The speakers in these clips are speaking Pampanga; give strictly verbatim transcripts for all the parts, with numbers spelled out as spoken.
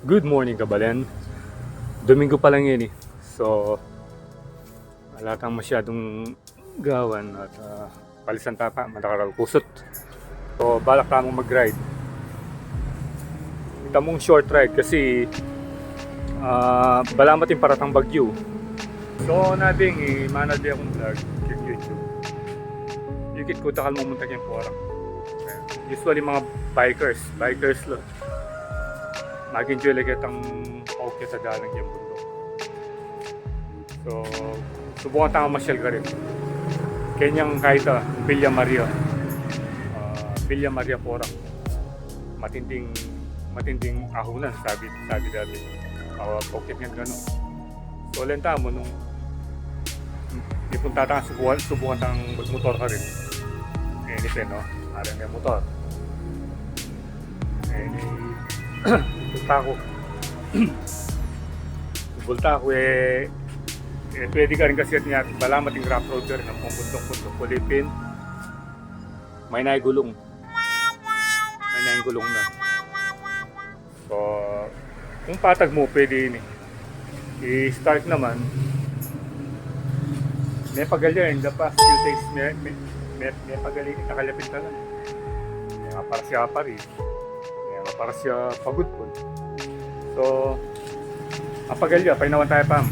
Good morning, kabalen. Domingo pa lang ini. So, ala tang masyadung gawan at, ah, palisan ta pa, madakal kusut. So, balak tamung mag-ride. Itamung short ride kasi, ah, balamu atin paratang bagyu. So, nabing, i-manage akung vlog keng YouTube. Ikit ku dakal mumunta keng Porac. Usually, mga bikers, bikers la. Mag-enjoy la ketang paukyat a dalan keng bunduk. So, subukan tang mamasyal karin. Keni ing kayta, Villa Maria. Ah, Villa Maria, Porac. Matinding, matinding ahunan, sabi, sabi dati. Ah, paukyat ngan ganu. So, lenta mu nung ipunta tang subukan, subukan tang magmotor karin. E, ini pa, no? Ari ne motor. E, ini, bulta ku. Bulta ku, e, e, pwede karin kasi at niya, balamu atin rough road karin, ampong bunduk-bunduk, kulipin. Maynay gulung. Maynay gulung na. So, kung patag mu, pwede ini. I-start naman. Mepagal ya in the past few days, me, me, me, mepagal ini, tagal ya pintalan. Mepagsiya pa rin. Mepagsiya pa gud pun. So, apagal ya, painawan ta pa.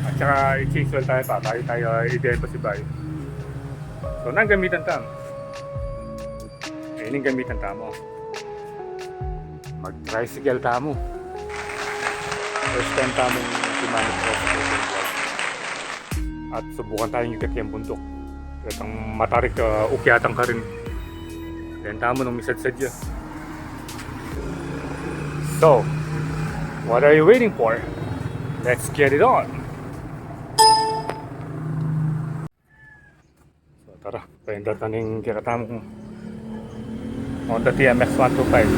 At saka i-change oil ta pa, bayu ta, ah, ibiyahe pasibayu. So, nanu ing gamitan tamu? E, ini ing gamitan tamu. Mag-tricycle tamu. First time tamung gumamit tricycle. At subukan tang ukyat keng bunduk. Ketang matarik, ah, ukyatan karin. Lenta mu nung misadsad ya. So, what are you waiting for? Let's get it on! So, tara, painda ta ning kekatamung Honda T M X one two five.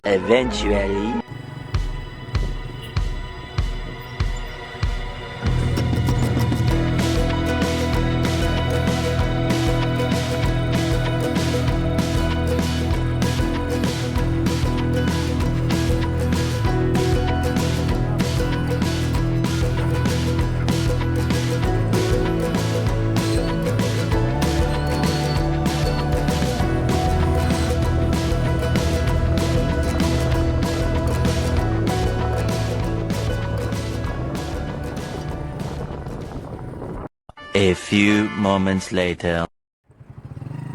Eventually. A few moments later.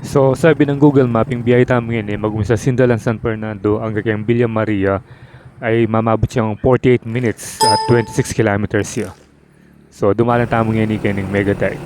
So, sabi ng Google Map, ing biyahe tamu ngeni, e, mag-umpisa sinda lang San Fernando anggang keng Villa Maria, ay mamabut yang forty-eight minutes at twenty-six kilometers ya. So, dumalan tamu ngeni keni king Mega Dike.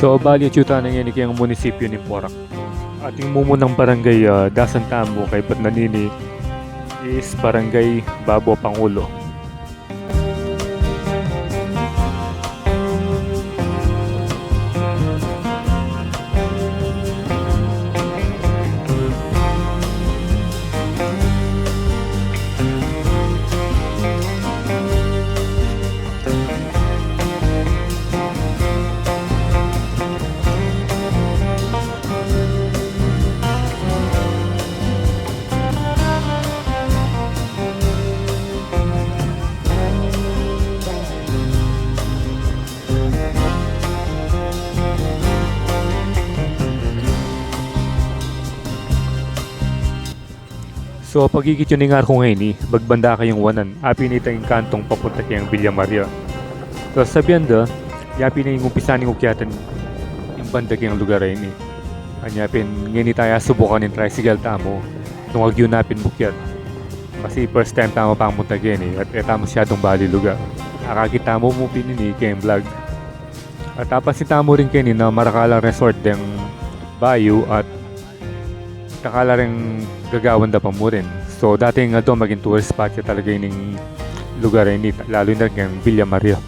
So, bali atyu tana ngeni keng munisipyu ning Porac. Ating mumunang barangay, ah, dasan tamu kaybat na nini is Barangay Babo Pangulo. So, pagikit yu ning arko ngeni, magbanda kayung wanan, apin ita ing kantung papunta keng Villa Maria. So, sabian da, yapin ing umpisa ning ukyatan ing banda keng lugar a ini. Anya pin, ngeni taya subukan ing tricycle tamu, nung agyu na pin mukyat. Kasi first time tamu pamunta keni, at e tamu masyadung bali lugar. Akakit tamu mu pin ini keng vlog. At apansin tamu rin keni na marakal a resort deng bayu at kakala ring gagawan da pa mu rin. So, dating aldo maging tourist spot ya talaga ining lugar a ini, lalu na rin keng Villa Maria.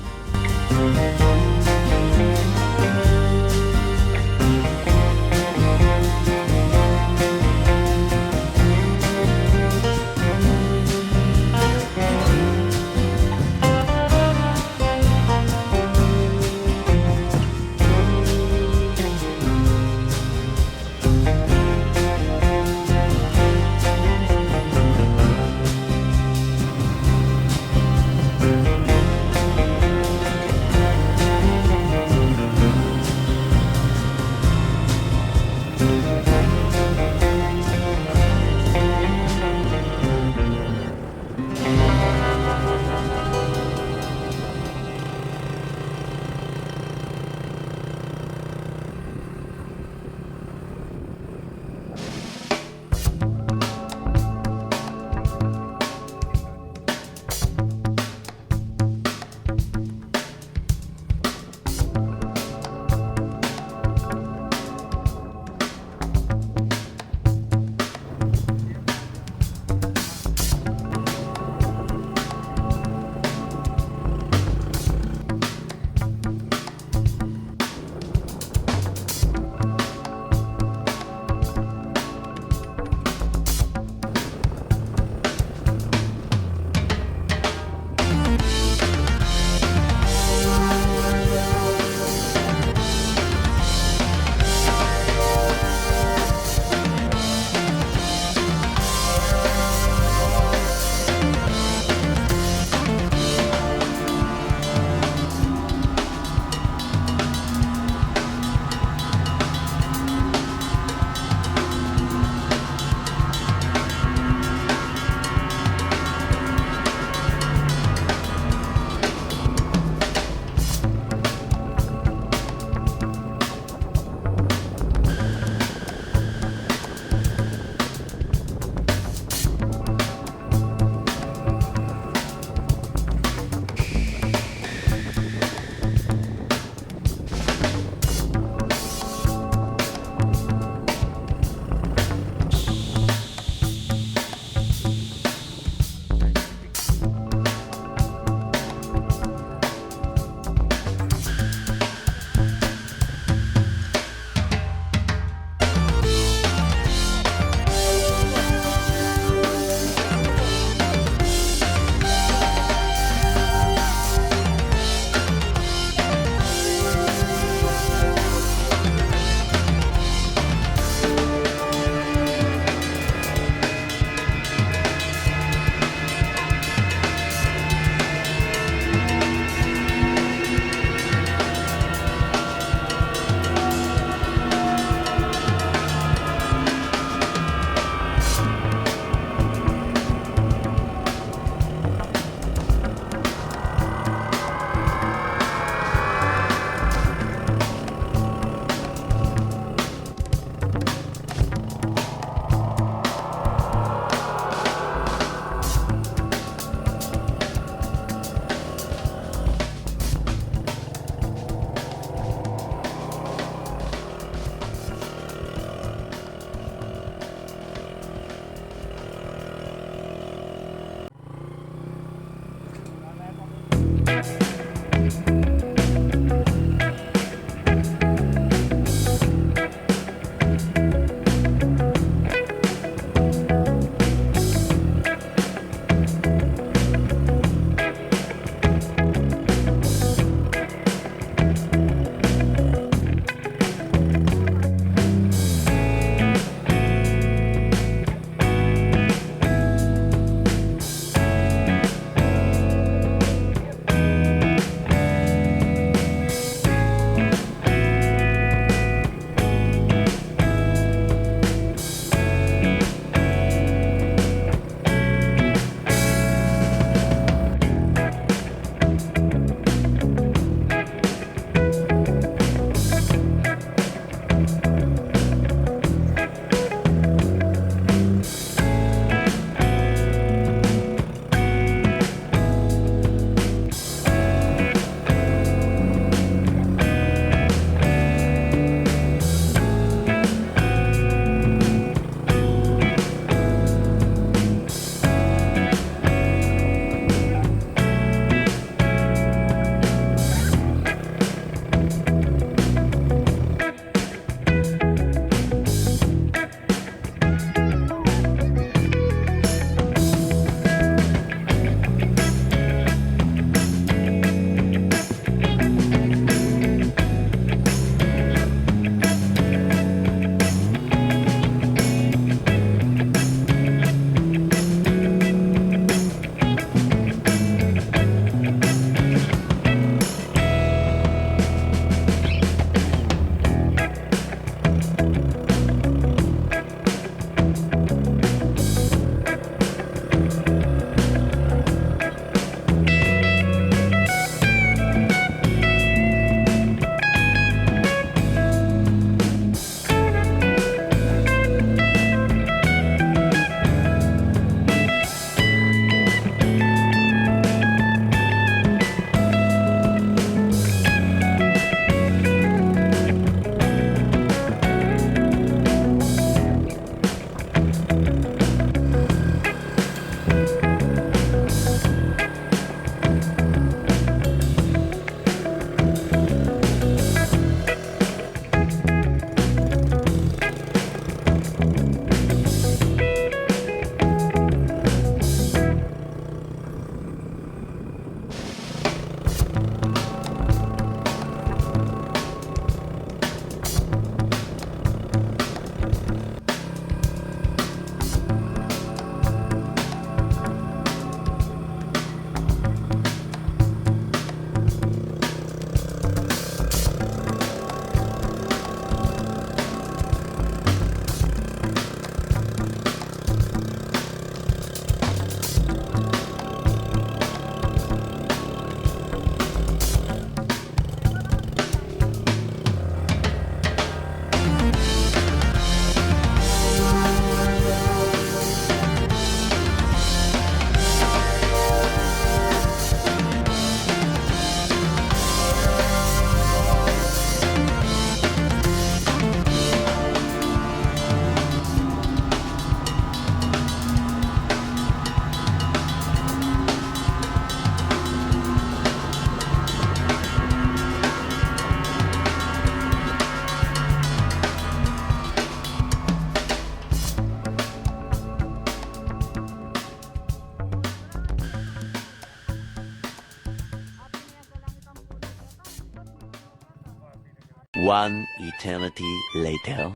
One eternity later.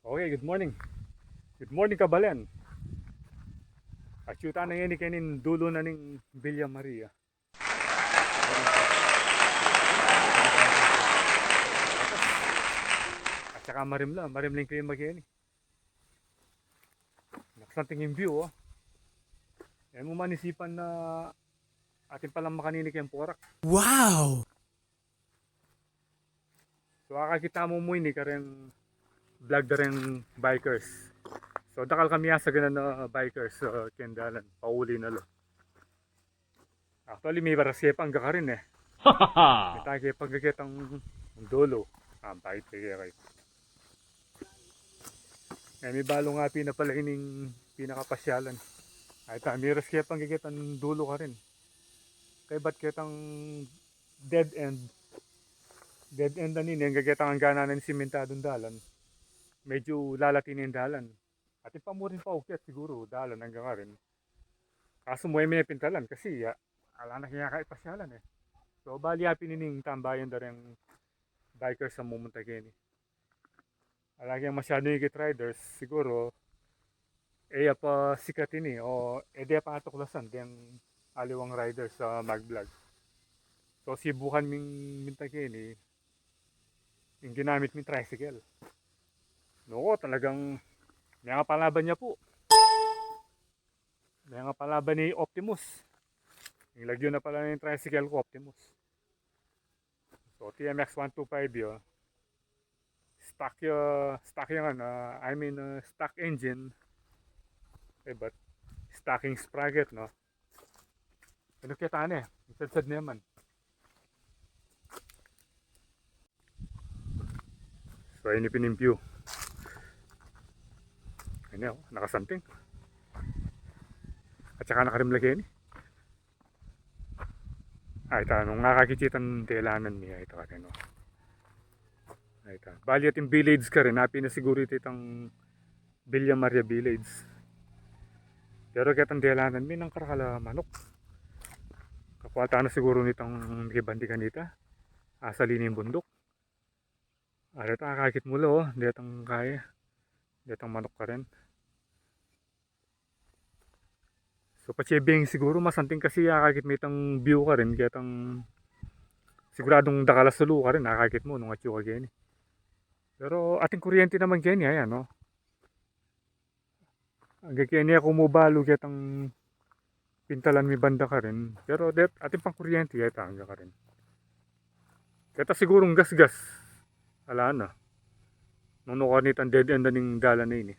Okay, good morning. Good morning, kabalen. Atiu tana ngeni kening dulu na ning Villa Maria. At saka marimla, marimla ing klima keni. Naksanting ing view, o. E mu man isipan na atin palang makanini keng porak. Wow! So, akakita mu mu ini kareng vlog da reng bikers. So, dakal kami asagana na bikers, ah, keng dalan, pauli na lo. Actually, may baras ke pa angga karin e. May tagi pa angga ketang dulu. Ah, bakit kaya kayo? E, mi balu nga pin pala ining pinakapasyalan. Ay, ta, may baras ke pa angga ketang dulu karin. Kaybat ketang dead end. Dead end na nini, angga ketang angganan na ning simentadung dalan. Medyu lalati ne ing dalan. Atin pa mu rin paukyat siguru, dalan angga karin. Kasu mu e me pintalan kasi ya, ala na kaya kaybat pasyalan e. So, bali ya pin ining tambayan da reng bikers a mumunta keni. Ala keng masyadung ikit riders, siguru, e ya pa sikat ini, o e de ya pa atuklasan deng aliwang riders a mag-vlog. So, sibukan ming minta keni, ing ginamit ming tricycle. Nuku, talagang mengapalaban ya pu. Mengapalaban ni Optimus. Ing lagyu na pala ning tricycle ku, Optimus. So, T M X one two five yu. Stock ya, stock ya nga, I mean, uh, stock engine. E, but stocking sprocket, no? Ano kaya tane? Sadsad na naman. So, ayni pin ing view. Ayni, o, nakasanting. At saka nakarimla keni. Ay, ta, nung akakit itang delanan mi, ay, ta, karin, o. Ay, ta. Bali, ating village karin, apin na siguru itang Villa Maria Village. Pero ketang delanan mi, nung karakal a manuk. Kakwal tana siguru nitang mikibandi kanita. Asali ning bunduk. Areta, akakit mu la, o, detang kaya. Detang manuk karin. So, patse beng siguru masanting kasi akakit mu itang view karin, ketang siguradung dakal a sulu karin, akakit mu nung atyu ka keni. Pero ating kuryente naman keni, ayan, o. Angga keni aku mu balu ketang pintalan mi banda karin. Pero det, atin pang kuryente, keta angga karin. Keta sigurung gasgas. Ala na. Nung nukarin itang dead end na ning dalan na ini.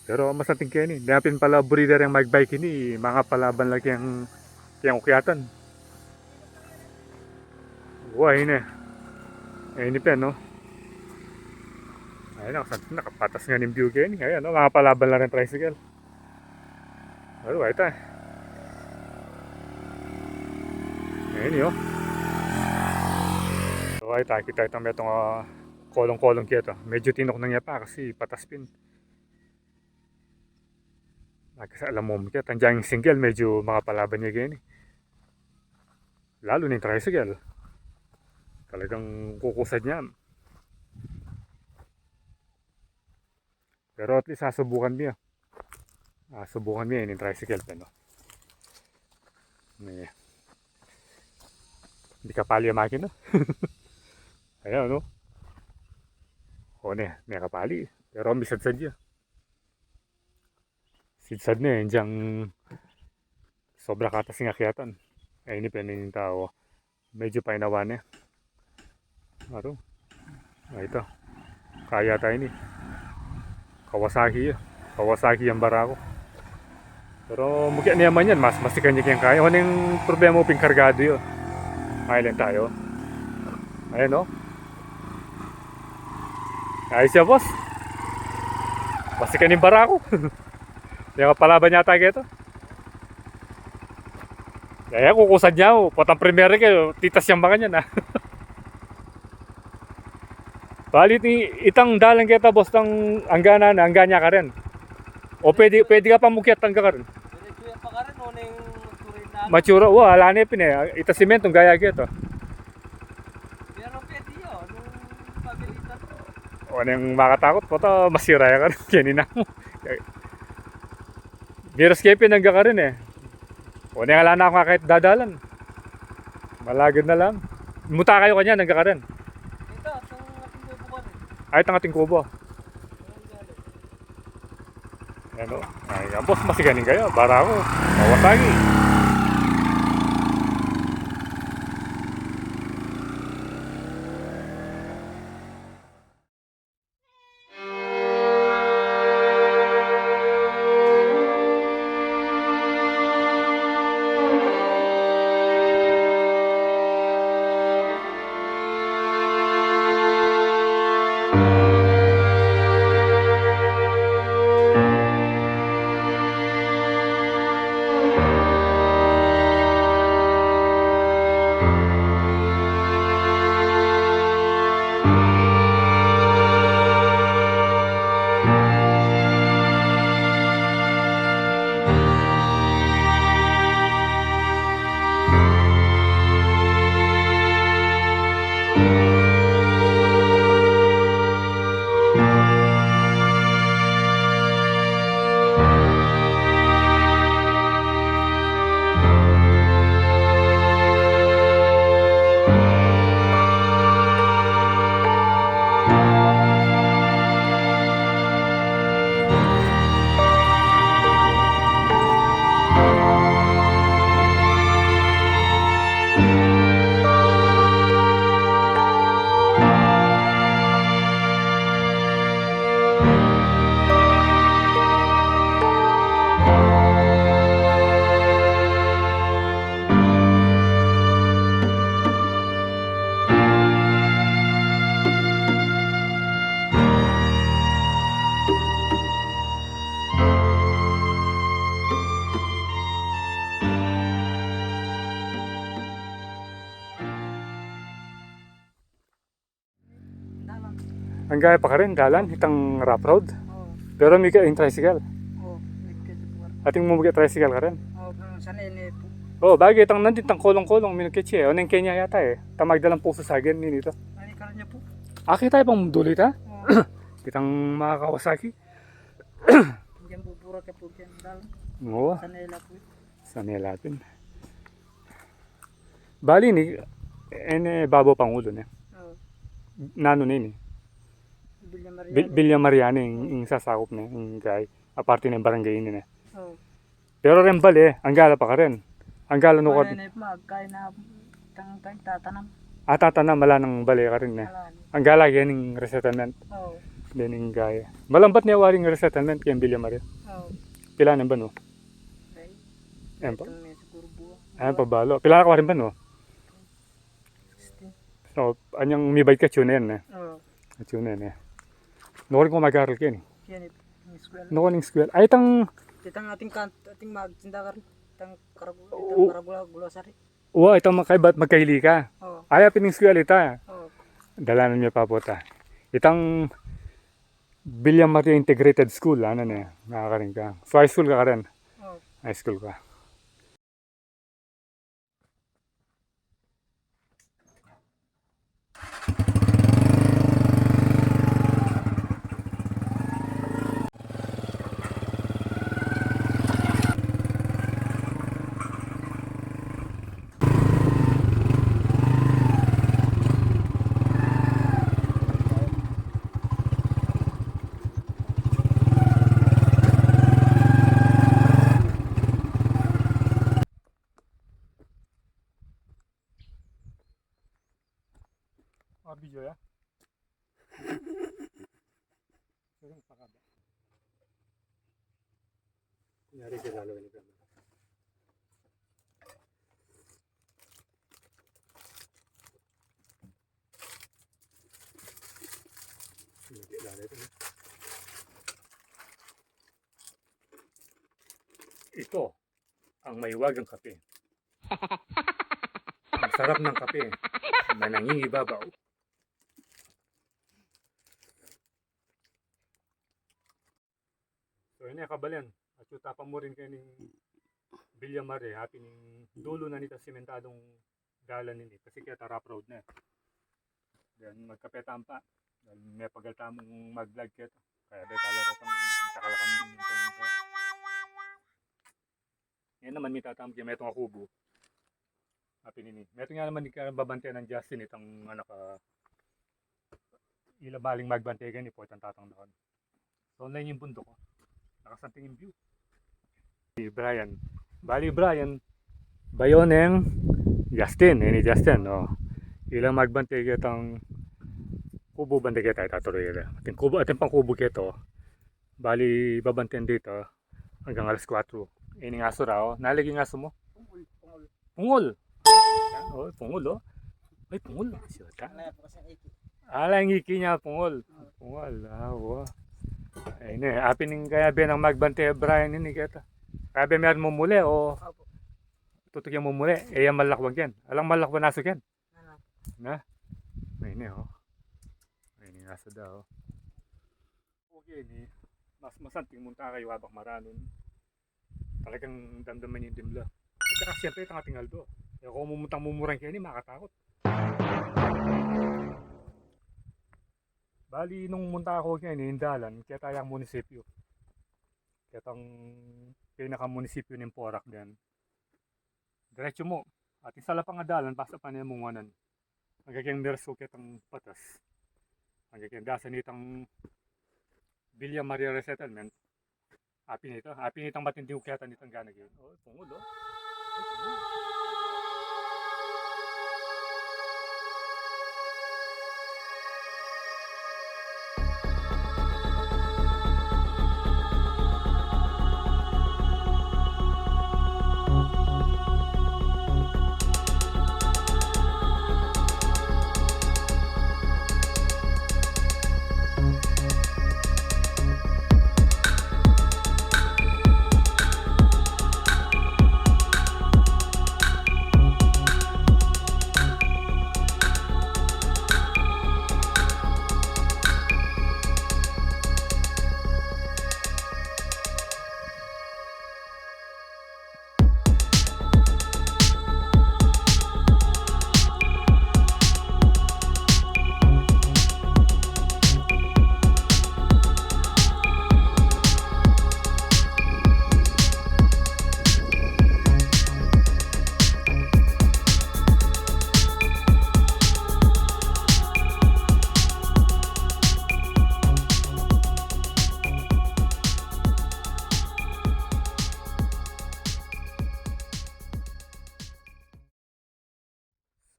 Pero masanting keni, ne pin pala buri da reng magbike ini, mangapalaban la keng, keng ukyatan. Buhay ne. Ayni pin, no? Ayun, nakasanting, nakapatas nga ning view keni. Ayan, no? Mangapalaban la reng tricycle. Aru, ay ta. Ayun, yo. So, ay ta, kita itang metung, ah, kolong-kolong keta. Medyu tinuknang ya pa kasi patas pin. Nagkasalamu mu keta, agyang single, medyu makapalaban ya keni. Lalu ning tricycle. Talagang kukusad niya. Pero at least, asubukan mi, ah. Asubukan mi, ining tricycle pin, no? Ayan. Mikapali ya makina. Ayan, no? O, ne, mikapali. Pero misadsad ya. Sidsad ne, agyang sobra katas ing akyatan. Ayni pin ing tau. Medyu painawan ne. Aru. Ay, ita. Kaya ta ini. Kawasaki ya. Kawasaki yang barako. Pero mukya ne naman yan, mas masikan ya keng kaya. Ano ing problema mu, pin kargadu ya? Ay, lang tayo. Ayan, no? Ayos ya, boss. Masikan ing barako. Mangapalaban yata keta. Yaya, kukusad ya, o. Potang primera ke, titas yang makanyan, ah. Bali, itang dalan keta, boss, tang angganan, angga ne karin. O pwede, pwede ka pa mukyat angga karin. Diretso ya pa karin, o, neng turin na. Matsura, wa, ala ne pin e. Ita simentong gaya keta. Pero pwede ya, nung pabilitan mo. O, neng makatakut, pota masira ya karin. Keni na. Biras ke pin angga karin e. O, neng ala na ku nga kahit dadalan. Malagad na lang. Muta kayu kanyan angga karin. Ito, itang ating kubo karin. Ay, itang ating kubo. Ayan, o. Ay, ang boss, masikan ing kaya. Barako. Kawasaki. Dalan. Angga pa karin dalan, itang rough road. Oo. Pero mika ing tricycle. Oo, mika ing tricycle. Atin mu mika tricycle karin. Oo, pero sanay ne pu. Oo, bagay itang nandin itang kolong-kolong, minukit siya, e. O neng Kenya yata, e. Itang magdalang pusu sa agen, nini ita. Ay, karin ne pu. Aki tayo pang duli ta. Oo. Itang mga Kawasaki. Diyan bubura ka pu diyan dalan. Oo. Sanay la pu. Sanay la pin. Bali ini, ini babo pang ulu ne. Oo. Nanu ne ini? Villa Maria. Vil-, Villa Maria ne, ing, ing sasakup ne, ing kay, aparte ne barangay ini ne. Oo. Pero ren bale, anggala pa karin. Anggala no kat- Bale ne, magkay na, tang, tang tatanam. Ah, tatanam, ala nang bale karin ne. Ala ne. Anggala yan ing resettlement. Oo. Then ing kay. Malambat ne waring resettlement keng Villa Maria. Oo. Pila ne banu? Ay, ayan pa. Itang ne siguro buwa. Ayan pa balo. Pila ka waring banu? Sixteen. So, anyang mibait ka, tune in, e. Oo. Tune in, e. Nukarin ko mag-aral keni? Keni, ing eskwela. Nukarin ing eskwela? Ay, itang itang atin kan-, atin magtinda karin. Itang karagula, itang karagula, gulosari. Wa, itang magkaibat, magkaili ka. Oo. Ay, apin ing eskwela ita. Oo. Dalanan mi pa pu ta. Itang Villa Maria Integrated School, anan ne, nakakarin ka. So, high school ka karin. Oo. High school ka. Ah, video ya. Kunyari, ginagawa ni Grandma. Hindi, lalo ito, no? Ito ang mahiwagang kape. Ang sarap ng kape na nangingibabaw. So, ini, kabalen. Atyu ta pa mu rin keni Villa Maria, apin ing dulu na nitang simentadong dalan ini, kasi keta rough road ne. Then, magkape tamu pa. Dahil mepagal tamung mag-vlog keta. Kaya, be, kala ko pang takal kami. Yan naman, mita tamu kaya metung a kubu. Apin ini. Metung ya naman ing kababantean nang Justin, itang anak, ah, ila baling magbante keni, pwede tatang doon. So, online ing bunduk, o. Nakasanting ing view. Si Brian. Bali, Brian, bayo neng Justin, ini Justin, o. Ila magbante ketang kubu, bante keta, itatuloy ila. Atin kubu, atin pang kubu keto. Bali, babanten dito hanggang alas kwatro. Ini ing asu ra, o. Nalagi ing asu mu? Pungol, pungol. Pungol. O, pungol, o. Ay, pungol. Siyota. Ala, ing iki. Ala, ing iki na, pungol. Pungol, a, wa. Ay, ne, apin ing kaya be nang magbante, Brian, ini keta. Kaya be meron mumuli, o. Opo. tutu yang mumure, e yang malakwan ken. Alang malakwan asu ken. Na? Ini, o. Ini asu da, o. Okay, ini. Mas masanting munta kayu abak maranun. Talagang damdaman yu ing dimla. At saka siyempre, itang ating aldo. E ko mumuntang mumurang keni, makatakut. Bali, nung munta ku keni, ing dalan, keta yang munisipyu. Ketang pinakamunisipyu ning Porac den. Diretsu mu. At ing salapang a dalan, basta pane mu ngan. Angga keng Merso ketang patas. Angga keng dasa nitang Villa Maria Resettlement. Api nita, api nitang matinding ukyatan nitang gana gini. O, pungul, o.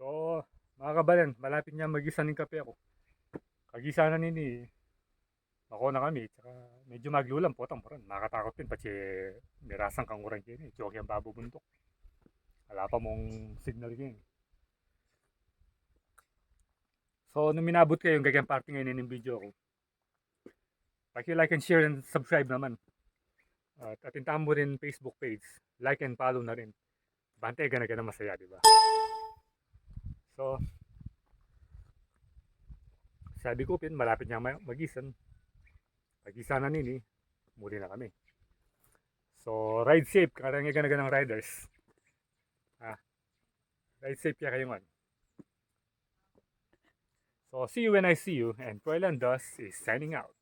So, mga kabayan, malapit nang magisan ing kape ku. Kagisa na nini, mako na kami, tsaka medyu maglulam, potang, potang. Makatakut pin, patse mirasang kanguran keni, tiyok yang babo bunduk. Ala pa mung signal keni. So, nung minabut kayu ing ganyan parting ini ning video ku, paki-like and share and subscribe naman. At, at atin tamu rin Facebook page. Like and follow na rin. Bante, gana-gana masaya, di ba? So, sabi ku pin, malapit nang ma-, magisan. Pagisa na nini, muli na kami. So, ride safe, kareng gana-ganang riders. Ah, ride safe kekayu ngan. So, see you when I see you, and Troy Landas is signing out.